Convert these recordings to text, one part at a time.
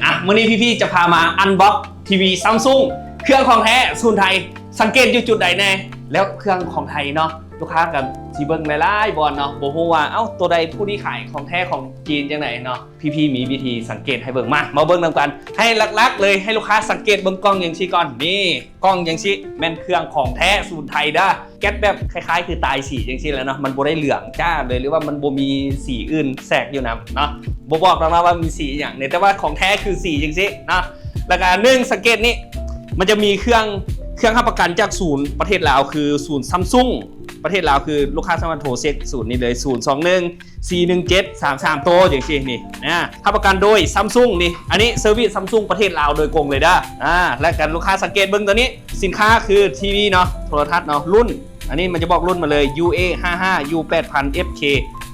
ອ່ະ ມື້ນີ້ພີ່ໆຈະພາມາອັນບັອກທີວີ Samsung ເຄື່ອງຂອງແທ້ສູນໄທ ສັງເກດຢູ່ຈຸດໃດແດ່? ແລ້ວເຄື່ອງຂອງໄທເນາະ ລູກຄ້າກໍຊິເບິ່ງຫຼາຍໆບ່ອນເນາະ ບໍ່ຮູ້ວ່າ ເອົ້າ ໂຕໃດຜູ້ທີ່ຂາຍຂອງແທ້ຂອງຈີນຈັ່ງໃດເນາະ ພີ່ໆມີວິທີສັງເກດໃຫ້ເບິ່ງ ມາ ມາເບິ່ງນຳກັນ ໃຫ້ຫຼັກໆເລີຍ ໃຫ້ລູກຄ້າສັງເກດເບິ່ງກ່ອງຈັ່ງຊີ້ກ່ອນ ນີ້ ກ່ອງຈັ່ງຊີ້ແມ່ນເຄື່ອງຂອງແທ້ສູນໄທເດີ້ ແກັດແບບຄ້າຍໆຄືຕາຍສີຈັ່ງຊີ້ແຫຼະເນາະ ມັນບໍ່ໄດ້ເຫຼືອງຈ້າເລີຍ ຫຼືວ່າມັນບໍ່ມີສີອື່ນແຊກຢູ່ນຳເນາະ ບໍ່ບອກດອກເນາະວ່າມີສີຫຍັງນີ້ ແຕ່ວ່າຂອງແທ້ຄືສີຈັ່ງຊີ້ເນາະ ແລ້ວກໍໜຶ່ງ ສັງເກດນີ້ ມັນຈະມີເຄື່ອງ ເຄື່ອງຮັບປະກັນຈາກສູນປະເທດລາວ ຄືສູນ Samsung ປະເທດລາວ ຄືລູກຄ້າສາມາດໂທເຊັກສູນນີ້ເລີຍ ສູນສອງໜຶ່ງ ສີ່ໜຶ່ງເຈັດ ສາມສາມໂຕຈັ່ງຊີ້ນີ້ ອາ ຮັບປະກັນໂດຍ Samsung ນີ້ ອັນນີ້ເຊີວິສ Samsung ປະເທດລາວໂດຍກົງເລີຍເດີ້ ອາ ແລ້ວກັນລູກຄ້າສັງເກດເບິ່ງຕົວນີ້ ສິນຄ້າຄືທີວີເນາະ ໂທລະທັດເນາະ ລຸ້ນ ອັນນີ້ມັນຈະບອກລຸ້ນມາເລີຍ ຢູເອຫ້າຫ້າ ຢູແປດພັນ ເອັຟເຄ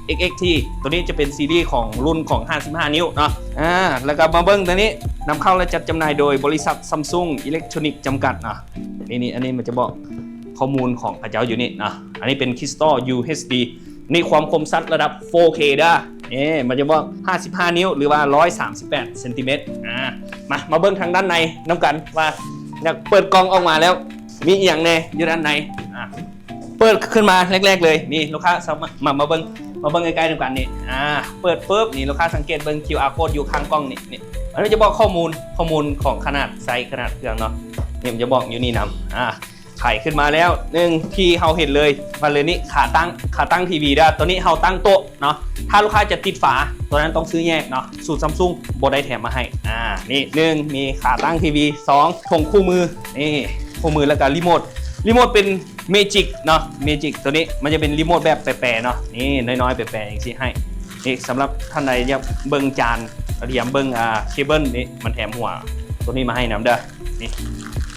ເອັກເອັກທີ ຕົວນີ້ຈະເປັນຊີຣີຂອງລຸ້ນຂອງຫ້າສິບຫ້ານິ້ວເນາະ ອາ ແລ້ວກໍມາເບິ່ງຕົວນີ້ ນຳເຂົ້າ ແລະ ຈັດຈຳໜ່າຍໂດຍບໍລິສັດ Samsung Electronics ຈຳກັດເນາະ ນີ້ໆ ອັນນີ້ມັນຈະບອກຂໍ້ມູນຂອງເຂົາເຈົ້າຢູ່ນີ້ເນາະ ອັນນີ້ເປັນ Crystal ຢູເອັດດີ ນີ້ຄວາມຄົມຊັດລະດັບ ໂຟເຄ ເດີ້ ນີ້ມັນຈະບອກຫ້າສິບຫ້ານິ້ວ ຫຼືວ່າຮ້ອຍສາມສິບແປດເຊັນຕີແມັດ ອາ ມາ ມາເບິ່ງທາງດ້ານໃນນຳກັນວ່າ ຢາກເປີດກ່ອງອອກມາແລ້ວ ມີອີ່ຫຍັງແດ່ຢູ່ດ້ານໃນ ອາ ເປີດຂຶ້ນມາແລກໆເລີຍ ນີ້ລູກຄ້າສາມາດ ມາ ມາເບິ່ງ ມາເບິ່ງໃກ້ໆນຳກັນນີ້ ອາ ເປີດປຶບ ນີ້ລູກຄ້າສັງເກດເບິ່ງ ຄິວອາໂຄດຢູ່ຂ້າງກ່ອງນີ້ ນີ້ ມັນຈະບອກຂໍ້ມູນ ຂໍ້ມູນຂອງຂະໜາດໄຊ ຂະໜາດເຄື່ອງເນາະ ນີ້ມັນຈະບອກຢູ່ນີ້ນຳ ອາ ໄຂຂຶ້ນມາແລ້ວ ໜຶ່ງ ທີ່ເຮົາເຫັນເລີຍ ມາເລີຍນີ້ ຂາຕັ້ງ ຂາຕັ້ງທີວີເດີ້ ຕົວນີ້ເຮົາຕັ້ງໂຕະເນາະ ຖ້າລູກຄ້າຈະຕິດຝາ ຕົວນັ້ນຕ້ອງຊື້ແຍກເນາະ ສູນ Samsung ບໍ່ໄດ້ແຖມມາໃຫ້ ອາ ນີ້ ໜຶ່ງ ມີຂາຕັ້ງທີວີ ສອງ ຖົງຄູ່ມື ນີ້ຄູ່ມື ແລ້ວກໍຣີໂມດ ຣີໂມດເປັນ Magic ເນາະ Magic ຕົວນີ້ມັນຈະເປັນຣີໂມດແບບແປໆເນາະ ນີ້ນ້ອຍໆແປໆຈັ່ງຊີ້ໃຫ້ ນີ້ສຳລັບທ່ານໃດຢາກເບິ່ງຈານ ແລະ ຢາກເບິ່ງ ອ່າ ເຄເບິນ ນີ້ມັນແຖມຫົວຕົວນີ້ມາໃຫ້ນຳເດີ້ ນີ້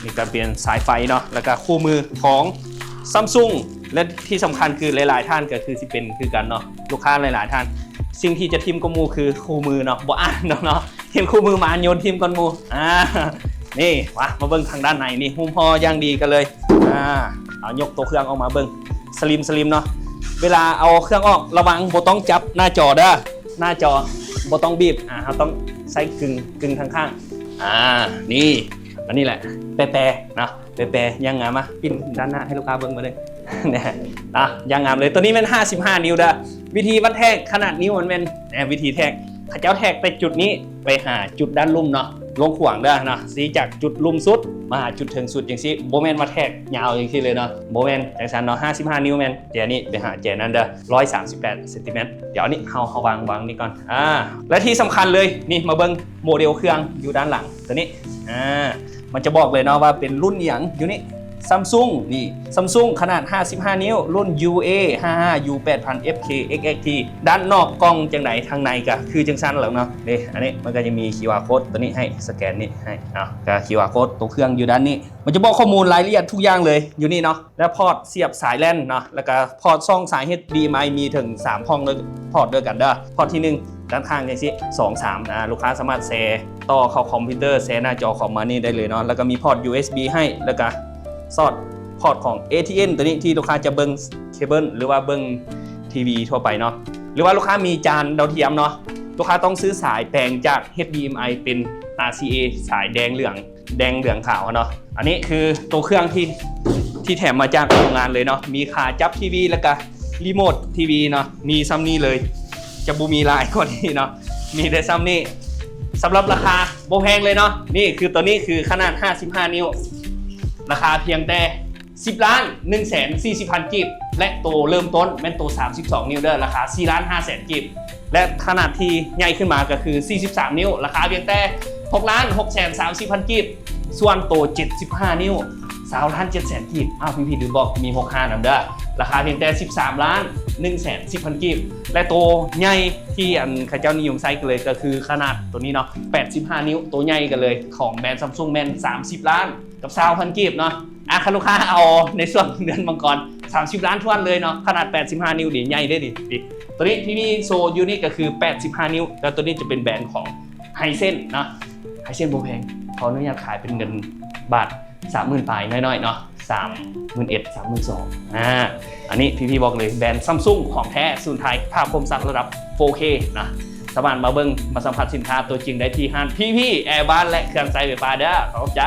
ນີ້ກໍເປັນສາຍໄຟເນາະ ແລ້ວກໍຄູ່ມືຂອງ Samsung ແລະ ທີ່ສຳຄັນຄືຫຼາຍໆທ່ານກໍຄືຊິເປັນຄືກັນເນາະ ລູກຄ້າຫຼາຍໆທ່ານ ສິ່ງທີ່ຈະຖິ້ມກ່ອນໝູ່ຄືຄູ່ມືເນາະ ບໍ່ອ່ານດອກເນາະ ເຫັນຄູ່ມືມາໂຍນຖິ້ມກ່ອນໝູ່ ອາ ນີ້ ມາ ມາເບິ່ງທາງດ້ານໃນນີ້ ຫຸ້ມຫໍ່ຢ່າງດີກັນເລີຍ ອາ ເອົາຍົກຕົວເຄື່ອງອອກມາເບິ່ງ ສະລິມ ສະລິມເນາະ ເວລາເອົາເຄື່ອງອອກ ລະວັງບໍ່ຕ້ອງຈັບໜ້າຈໍເດີ້ ໜ້າຈໍບໍ່ຕ້ອງບີບ ອາ ເຮົາຕ້ອງໃຊ້ກຶ່ງ ກຶ່ງທາງຂ້າງ ອາ ນີ້ ອັນນີ້ແຫຼະ ແປໆເນາະ ແປໆຢ່າງງາມ ມາປິ່ນດ້ານໜ້າໃຫ້ລູກຄ້າເບິ່ງມາເລີຍ ນະ ຢ່າງງາມເລີຍ ຕົວນີ້ແມ່ນຫ້າສິບຫ້ານິ້ວເດີ້ ວິທີວັດແທກຂະໜາດນິ້ວມັນແມ່ນ ແນ ວິທີແທກ ເຂົາເຈົ້າແທກແຕ່ຈຸດນີ້ໄປຫາຈຸດດ້ານລຸ່ມເນາະ ລວງຂວາງເດີ້ເນາະ ຊີ້ຈາກຈຸດລຸ່ມສຸດມາຫາຈຸດເທິງສຸດຈັ່ງຊີ້ ບໍ່ແມ່ນວ່າແທກຍາວຈັ່ງຊີ້ເລີຍເນາະ ບໍ່ແມ່ນຈັ່ງຊັ້ນເນາະ ຫ້າສິບຫ້ານິ້ວແມ່ນແຈນີ້ໄປຫາແຈນັ້ນເດີ້ ຮ້ອຍສາມສິບແປດເຊັນຕີແມັດ ດຽວນີ້ເຮົາ ເຮົາວາງ ວາງນີ້ກ່ອນ ອາ ແລະ ທີ່ສຳຄັນເລີຍ ນີ້ມາເບິ່ງໂມເດວເຄື່ອງຢູ່ດ້ານຫຼັງຕົວນີ້ ອາ ມັນຈະບອກເລີຍເນາະວ່າເປັນລຸ້ນຫຍັງຢູ່ນີ້ Samsung ນີ້ Samsung ຂະໜາດຫ້າສິບຫ້ານິ້ວ ລຸ້ນ ຢູເອຫ້າຫ້າ ຢູແປດພັນ ເອັຟເຄ ເອັກເອັກທີ ດ້ານນອກກ່ອງຈັ່ງໃດ ທາງໃນກໍຄືຈັ່ງຊັ້ນແຫຼະເນາະ ເດ້ ອັນນີ້ມັນກໍຈະມີ ຄິວອາໂຄດ ຕົວນີ້ໃຫ້ສະແກນນີ້ໃຫ້ເນາະ ກໍ ຄິວອາໂຄດ ຕົວເຄື່ອງຢູ່ດ້ານນີ້ ມັນຈະບອກຂໍ້ມູນລາຍລະອຽດທຸກຢ່າງເລີຍຢູ່ນີ້ເນາະ ແລະ ພອດສຽບສາຍແລນເນາະ ແລ້ວກໍພອດຊ່ອງສາຍ ເອັດດີເອັມໄອ ມີເຖິງສາມພອດເດີ້ ພອດດ້ວຍກັນເດີ້ ພອດທີໜຶ່ງ ດ້ານຂ້າງຈັ່ງຊີ້ ສອງ ສາມ ອາ ລູກຄ້າສາມາດແຊຕໍ່ເຂົ້າຄອມພິວເຕີ ແຊໜ້າຈໍຄອມມານີ້ໄດ້ເລີຍເນາະ ແລ້ວກໍມີພອດ ຢູເອັສບີ ໃຫ້ ແລ້ວກໍສອດພອດຂອງ ເອທີເອັນ ຕົວນີ້ທີ່ລູກຄ້າຈະເບິ່ງເຄເບິນ ຫຼືວ່າເບິ່ງທີວີທົ່ວໄປເນາະ ຫຼືວ່າລູກຄ້າມີຈານດາວທຽມເນາະ ລູກຄ້າຕ້ອງຊື້ສາຍແປງຈາກ ເອັດດີເອັມໄອ ເປັນ ອາຣ໌ຊີເອ ສາຍແດງເຫຼືອງ ແດງເຫຼືອງຂາວເນາະ ອັນນີ້ຄືໂຕເຄື່ອງທີ່ ທີ່ແຖມມາຈາກໂຮງງານເລີຍເນາະ ມີຂາຈັບທີວີ ແລ້ວກະຣີໂມດທີວີເນາະ ມີຊ່ຳນີ້ເລີຍ ຈະບໍ່ມີຫຼາຍກວ່ານີ້ເນາະ ມີແຕ່ຊ່ຳນີ້ ສຳລັບລາຄາບໍ່ແພງເລີຍເນາະ ນີ້ຄື ໂຕນີ້ຄືຂະໜາດຫ້າສິບຫ້ານິ້ວ ລາຄາພຽງແຕ່ ສິບລ້ານໜຶ່ງແສນສີ່ສິບພັນກີບ ແລະ ໂຕເລີ່ມຕົ້ນແມ່ນໂຕສາມສິບສອງນິ້ວເດີ້ ລາຄາສີ່ລ້ານຫ້າແສນກີບ ແລະ ຂະໜາດທີ່ໃຫຍ່ຂຶ້ນມາກໍຄືສີ່ສິບສາມນິ້ວ ລາຄາພຽງແຕ່ຫົກລ້ານຫົກແສນສາມສິບພັນກີບ ສ່ວນໂຕເຈັດສິບຫ້ານິ້ວ ຊາວລ້ານເຈັດແສນກີບ ອ້າວ ພີ່ໆລືມບອກ ມີຫົກຫ້ານຳເດີ້ ລາຄາພຽງແຕ່ສິບສາມລ້ານໜຶ່ງແສນສິບພັນກີບ ແລະ ໂຕໃຫຍ່ທີ່ ອັນ ເຂົາເຈົ້ານິຍົມໃຊ້ກັນເລີຍກໍຄືຂະໜາດໂຕນີ້ເນາະ ແປດສິບຫ້ານິ້ວ ໂຕໃຫຍ່ກັນເລີຍ ຂອງແບຣນ Samsung ແມ່ນສາມສິບລ້ານ ກັບຊາວພັນກີບເນາະ ອ່າ ຄັນລູກຄ້າເອົາໃນຊ່ວງເດືອນມັງກອນ ສາມສິບລ້ານຖ້ວນເລີຍເນາະ ຂະໜາດແປດສິບຫ້ານິ້ວນີ້ ໃຫຍ່ເດ້ນີ້ ນີ້ ໂຕນີ້ທີ່ມີໂຊຢູ່ນີ້ກໍຄືແປດສິບຫ້ານິ້ວ ແລ້ວໂຕນີ້ຈະເປັນແບຣນຂອງ Hisense ເນາະ Hisense ບໍ່ແພງ ຂໍອະນຸຍາດຂາຍເປັນເງິນບາດ ສາມໝື່ນປາຍນ້ອຍໆເນາະ ສາມໝື່ນເອັດ ສາມໝື່ນສອງ ອ່າ ອັນນີ້ພີ່ໆບອກເລີຍ ແບຣນ Samsung ຂອງແທ້ສູນໄທ ພາບຄົມຊັດລະດັບ ໂຟເຄ ນະ ສາມາດມາເບິ່ງ ມາສຳຜັດສິນຄ້າຕົວຈິງໄດ້ທີ່ຮ້ານ ພີພີ ແອບ້ານ ແລະ ເຄື່ອງໃຊ້ໄຟຟ້າເດີ້. ຂອບໃຈ.